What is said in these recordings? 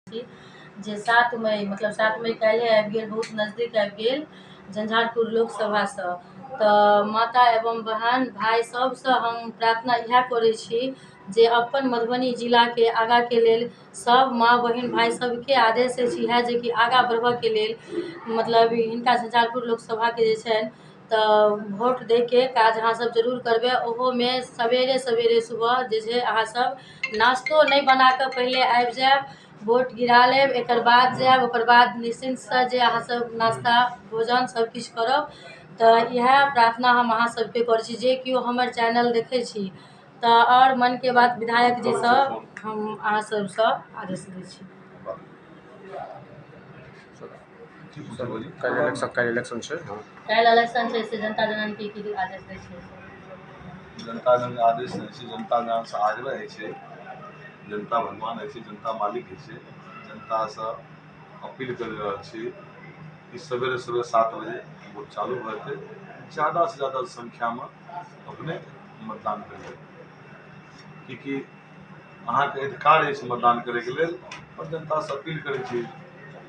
छी जे 7 मई, मतलब 7 मई काल्हिए आबि गेल, बहुत नजदीक आबि गेल झंझारपुर लोकसभासँ। तऽ माता एवं बहन भाय सभसँ हम प्रार्थना इएह करै छी जे अपन मधुबनी जिलाके आगाँके लेल सभ माँ, बहिन, भाय सभके आदेश अछि इएह जेकि आगाँ बढ़बऽके लेल मतलब हिनका झंझारपुर लोकसभाके जे छनि तऽ भोट दैके काज अहाँ सब जरूर करबै। ओहोमे सवेरे सवेरे सुबह जे छै, अहाँ सब नाश्तो नहि बना कऽ पहिले आबि जायब, वोट गिरा लेब, एकर बाद जायब। ओकर बाद निश्चिन्तसँ जे अहाँ सब नाश्ता, भोजन सब किछु करब। तऽ इएह प्रार्थना हम अहाँ सबके करै छी, जे केओ हमर चैनल देखै छी तऽ आओर मनके बात विधायक जीसँ हम अहाँ सबसँ आदेश दै छी। काल्हि इलेक्शन, काल्हि इलेक्शन छै, हँ। काल्हि इलेक्शन छै, से जनता जनार्दनके की आदेश दै छै? जनता जन आदेश होइ छै, जनता जनसँ आग्रह होइ छै। जनता भगवान होइ छै, जनता मालिक होइ छै। जनतासँ अपील करि रहल छी कि सवेरे सवेरे 7 बजे वोट चालू भऽ जेतै। ज्यादासँ ज्यादा संख्यामे अपने मतदान करबै, किएकि अहाँके अधिकार अछि मतदान करैके लेल। आओर जनतासँ अपील करै छी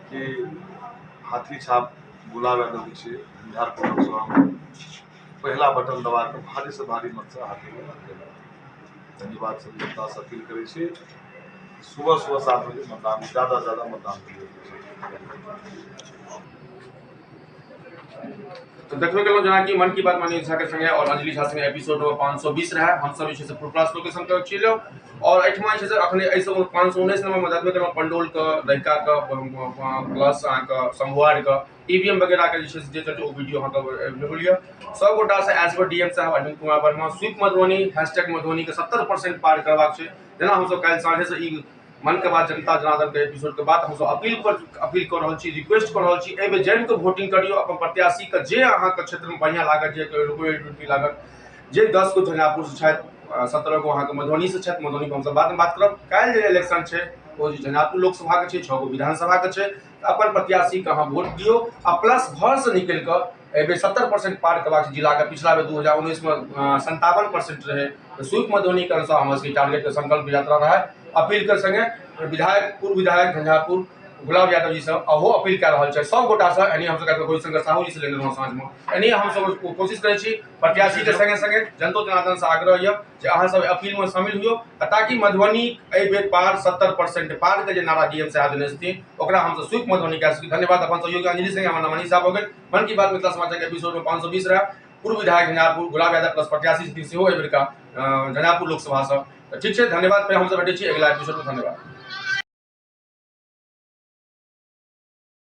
कि हाथी छाप गुलाब यादवके छियै। झंझारपुर लोकसभामे पहिला बटन दबा कऽ भारीसँ भारी मतसँ हाथीके देबै। धन्यवाद। सब जनतासँ अपील करै छी, सुबह सुबह 7 बजे मतदान, ज्यादा से ज्यादा मतदान करियौ। तऽ देखबे केलहुँ जेनाकि मन की बात मनीष झा के संगे आओर अंजलि झा संगे एपिसोड नंबर 520 रहै। हमसब जे छै से फुलपरास लोकेशन पर छी आओर एहिठमा जे छै से अखने एहिसँ 519 नंबर मे देखबे केलहुँ, पंडौलके, रहिकाके, प्लस अहाँके शंभुआरके ईवीएम वगैरहके जे छै से जे चलते ओ वीडियो अहाँके अवेलेबल यऽ। सब गोटासँ एज पर डीएम साहब अरविंद कुमार वर्मा, स्वीप मधुबनी, हैशटैग मधुबनीके 70% पार करबाक छै। जेना हमसब काल्हि साँझेसँ ई मन के बात जनता जनार्दन के एपिसोड के बाद हमसब अपील पर अपील कऽ रहल छी, रिक्वेस्ट कऽ रहल छी, एहि बेर जमि कऽ वोटिंग करियौ अपन प्रत्याशीके, जे अहाँके क्षेत्रमे बढ़िआँ लागत, जे रुकबै लागत। जे 10 गो झंझारपुरसँ छथि, 17 गो अहाँके मधुबनीसँ छथि, मधुबनीके हमसब बादमे बात करब। काल्हि जे इलेक्शन छै, ओ जे झंझारपुर लोकसभाके छै, छओ गो विधानसभाके छै, तऽ अपन प्रत्याशीके अहाँ वोट दियौ आ प्लस घरसँ निकलि कऽ एहि बेर 70% पार करबाक छै जिलाके। पिछला बेर 2019मे 57% रहै। तऽ स्वीप मधुबनीके अनुसार हमर सबके टारगेटके संकल्प यात्रा रहै। अपीलके संगे विधायक, पूर्व विधायक झंझारपुर गुलाब यादव जी सब अहो अपील कए रहल छै सब गोटासँ। एनी हमसब गौरीशंकर साहू जी से लेने रहौं साँझमे। एनी हमसब कोशिश करै छी, प्रत्याशीके संगे संगे जनतो जनार्दनसँ आग्रह यऽ जे अहाँ सब अपीलमे शामिल हुअ ताकि मधुबनी एहि बेर पार 70% पारके जे नारा डीएम साहब देने छथिन, ओकरा हमसब स्वीप मधुबनी कए सकी। धन्यवाद। अपन सहयोगी अंजलि सिंह, हमर नाम मनीष साहब हो गेल। मन की बात मिथिला समाचार के एपिसोड में 520 रहा। पूर्व विधायक झंझारपुर गुलाब यादव प्लस प्रत्याशी छथिन सेहो एहि बेरका झंझारपुर लोकसभासँ। तऽ ठीक छै, धन्यवाद। फेर हमसब भेटै छी अगिला एपिसोडमे। धन्यवाद।